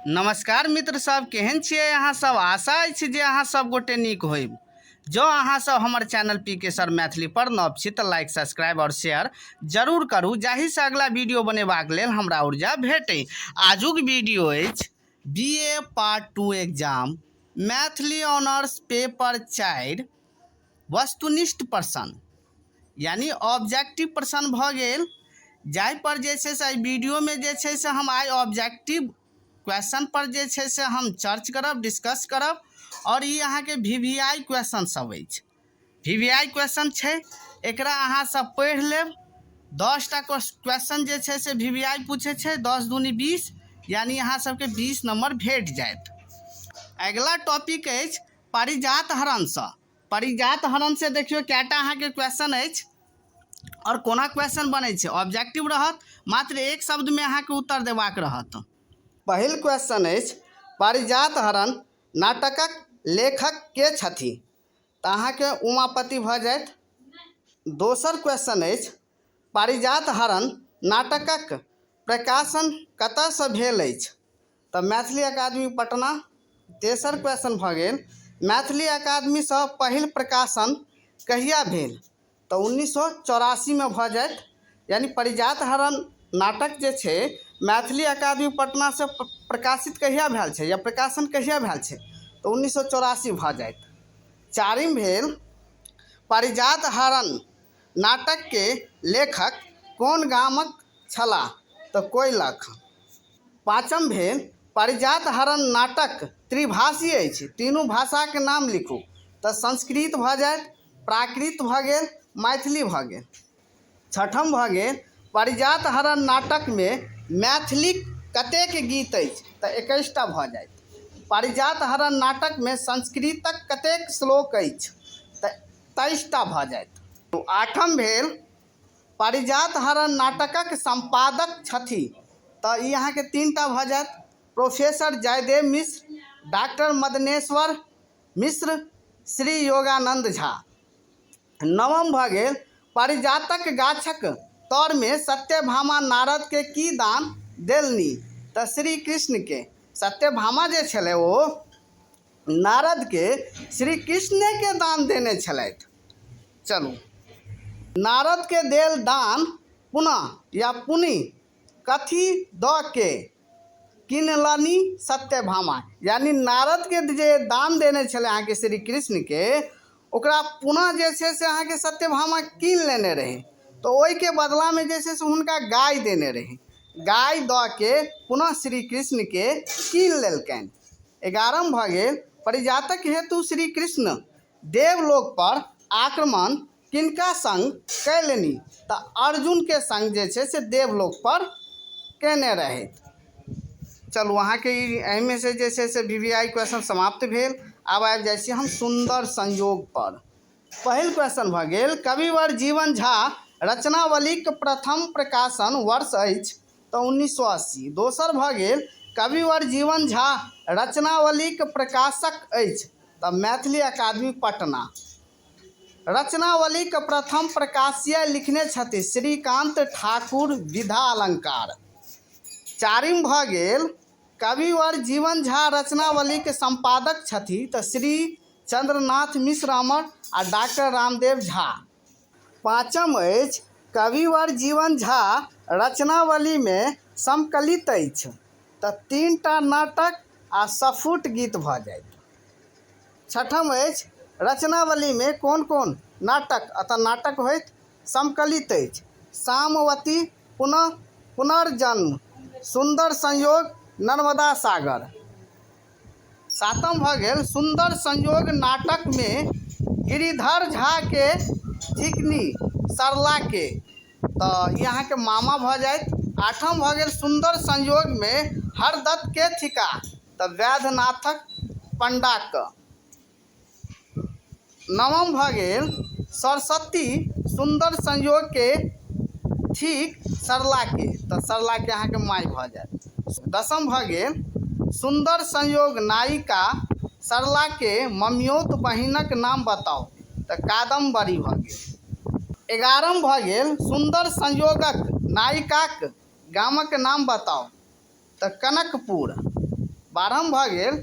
नमस्कार मित्र सब, केहन छियै अहाँ सब? आशा अछि जे अहाँ सब गोटे नीक होइब। जँ अहाँ सब हमर चैनल पी के सर मैथिली पर नव छी तऽ लाइक, सब्सक्राइब आओर शेयर जरूर करू, जाहिसँ अगला वीडियो बनेबाक लेल हमरा ऊर्जा भेटै। आजुक वीडियो अछि B A part 2 exam Maithili honours paper 4 वस्तुनिष्ठ प्रश्न यानी ऑब्जेक्टिव प्रश्न भऽ गेल, जाहिपर जे छै से एहि वीडियोमे जे छै से हम आइ ऑब्जेक्टिव क्वेश्चन पर जे छै से हम चर्च करब, डिस्कस करब। आओर ई अहाँके भी वी I question सब अछि, भी वी I question छै, एकरा अहाँ सब पढ़ि लेब। 10टा क्वेश्चन जे छै से भी वी आई पूछै छै, 10 दूनी 20, यानी अहाँ सबके 20 नंबर भेट जायत। अगिला टॉपिक अछि पारिजात हरणसँ। पारिजात हरण से देखियौ कएटा अहाँके क्वेश्चन अछि आओर कोना क्वेश्चन बनै छै। ऑब्जेक्टिव रहत, मात्र एक शब्दमे अहाँके उत्तर देबाक रहत। पहिल क्वेश्चन अछि, पारिजात हरण नाटकक लेखक के छथि? तऽ अहाँके उमापति भऽ जायत। दोसर क्वेश्चन अछि, पारिजात हरण नाटकक प्रकाशन कतयसँ भेल अछि? तऽ मैथिली अकादमी पटना। तेसर क्वेश्चन भऽ गेल, मैथिली अकादमीसँ पहिल प्रकाशन कहिया भेल? तऽ 1984मे भऽ जायत। यानी पारिजात हरण नाटक जे छै मैथिली अकादमी पटनासँ प्रकाशित कहिया भेल छै या प्रकाशन कहिया भेल छै? तऽ 1984 भऽ जायत। चारिम भेल, पारिजात हरण नाटकके लेखक कोन गामक छलाह? तऽ कोइलख। पाँचम भेल, पारिजात हरण नाटक त्रिभाषी अछि, तीनू भाषाके नाम लिखू। तऽ संस्कृत भऽ जायत, प्राकृत भऽ गेल, मैथिली भऽ गेल। छठम भऽ गेल, पारिजात हरण नाटकमे मैथिलीक कतेक गीत अछि? तऽ 21टा भऽ जायत। पारिजात हरण नाटकमे संस्कृतक कतेक श्लोक अछि? तऽ 23टा भऽ जायत। आठम भेल, पारिजात हरण नाटकक सम्पादक छथि? तऽ ई अहाँके 3टा भऽ जायत, प्रोफेसर जयदेव मिश्र, डॉक्टर मदनेश्वर मिश्र, श्री योगानन्द झा। नवम भऽ गेल, पारिजातक गाछक तरमे सत्यभामा नारदके की दान देलनि? तऽ श्री कृष्णके। सत्यभामा जे छलै ओ नारदके श्री कृष्णेके दान देने छलथि। चलू, नारदके देल दान पुनः या पुनि कथी दऽ के किनलनि सत्यभामा? यानी नारदके जे दान देने छलै अहाँके श्री कृष्णके, ओकरा पुनः जे छै से अहाँके सत्यभामा कीन लेने रहै, तऽ ओहिके बदलामे जे छै से हुनका गाय देने रहै। गाय दऽ के पुनः श्री कृष्णके कीन लेलकनि। 11म भऽ गेल, परिजातक हेतु श्री कृष्ण देवलोक पर आक्रमण किनका संग कयलनि? तऽ अर्जुनके संग जे छै से देवलोक पर कयने रहथि। चलू, अहाँके ई एहिमे से जे छै से वी वी I question समाप्त भेल। आब आबि जाइ छी हम सुन्दर संयोग पर। पहिल क्वेश्चन भऽ गेल, कविवर जीवन झा रचनावलीक प्रथम प्रकाशन वर्ष अछि? तऽ 1980। दोसर भऽ गेल, कविवर जीवन झा रचनावलीक प्रकाशक अछि? तऽ मैथिली अकादमी पटना। रचनावलीक प्रथम प्रकाशीय लिखने छथि श्रीकान्त ठाकुर विधा अलंकार। चारिम भऽ गेल, कविवर जीवन झा रचनावलीक सम्पादक छथि? तऽ श्री चंद्रनाथ मिश्र अमर आ डॉक्टर रामदेव झा। पाँचम अछि, कविवर जीवन झा रचनावलीमे समकलित अछि? तऽ 3टा नाटक आ सफुट गीत भऽ जायत। छठम अछि, रचनावलीमे कोन कोन नाटक, अतः नाटक होइत, समकलित अछि? सामवती, पुनः पुनर्जन्म, सुन्दर संयोग, नर्मदा सागर। सातम भऽ गेल, सुन्दर संयोग नाटकमे गिरिधर झाके थिकनि सरलाके? तऽ ई अहाँके मामा भऽ जायत। आठम भऽ गेल, सुन्दर संयोगमे हरदत्त के थिका? तऽ वैद्यनाथक पंडाक। नवम भऽ गेल, सरस्वती सुन्दर संयोगके ठीक सरलाके? तऽ सरलाके अहाँके माय भऽ जायत। दसम भऽ गेल, सुन्दर संयोग नायिका सरलाके ममियौत बहिनक नाम बताउ? तऽ कादम्बरी भऽ गेल। 11म भऽ गेल, सुन्दर संयोगक नायिकाक गामक नाम बताउ? तऽ कनकपुर। बारहम भऽ गेल,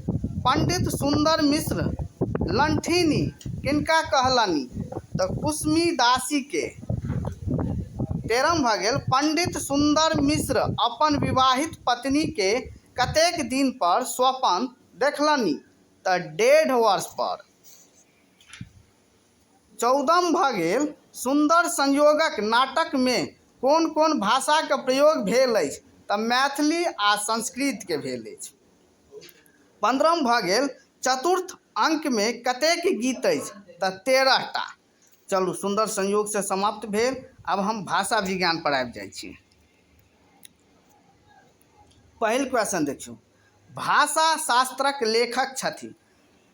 पंडित सुन्दर मिश्र लंठिनी किनका कहलनि? तऽ कुसमी दासीके। तेरहम भऽ गेल, पंडित सुन्दर मिश्र अपन विवाहित पत्नीके कतेक दिन पर स्वप्न देखलनि? तऽ 1.5 वर्ष पर। चौदहम भऽ गेल, सुन्दर संयोगक नाटकमे कोन कोन भाषाके प्रयोग भेल अछि? तऽ मैथिली आ संस्कृतके भेल अछि। पंद्रहम भऽ गेल, चतुर्थ अंकमे कतेक गीत अछि? तऽ 13टा। चलू, सुन्दर संयोगसँ समाप्त भेल। आब हम भाषा विज्ञान पर आबि जाइ छी। पहिल क्वेश्चन देखियौ, भाषा शास्त्रक लेखक छथि?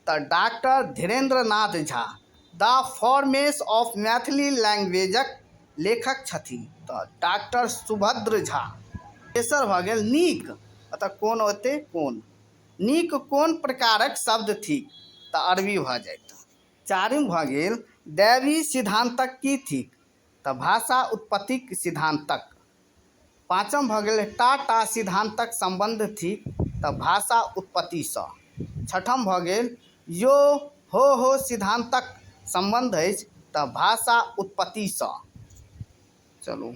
तऽ doctor Dhirendra Nath Jha. The forms of Maithili लैंग्वेजक लेखक छथि? तऽ डॉक्टर सुभद्र झा। तेसर भऽ गेल, नीक अतऽ कोन ओते कोन, नीक कोन प्रकारक शब्द थिक? तऽ अरबी भऽ जायत। चारिम भऽ गेल, दैवी सिद्धान्तक की थिक? तऽ भाषा उत्पत्तिक सिद्धान्तक। पाँचम भऽ गेल, टा टा सिद्धान्तक सम्बन्ध थिक? तऽ भाषा उत्पत्तिसँ। छठम भऽ गेल, यो हो हो सिद्धान्तक सम्बन्ध अछि? तऽ भाषा उत्पत्तिसँ। चलू,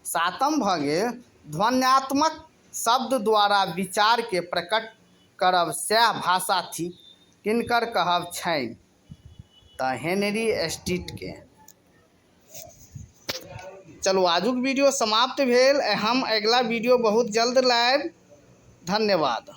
सातम भऽ गेल, ध्वन्यात्मक शब्द द्वारा विचारके प्रकट करब सएह भाषा थिक, किनकर कहब छनि? तऽ हेनरी स्ट्रीटके। चलू, आजुक वीडियो समाप्त भेल। हम अगिला वीडियो बहुत जल्द लायब। धन्यवाद।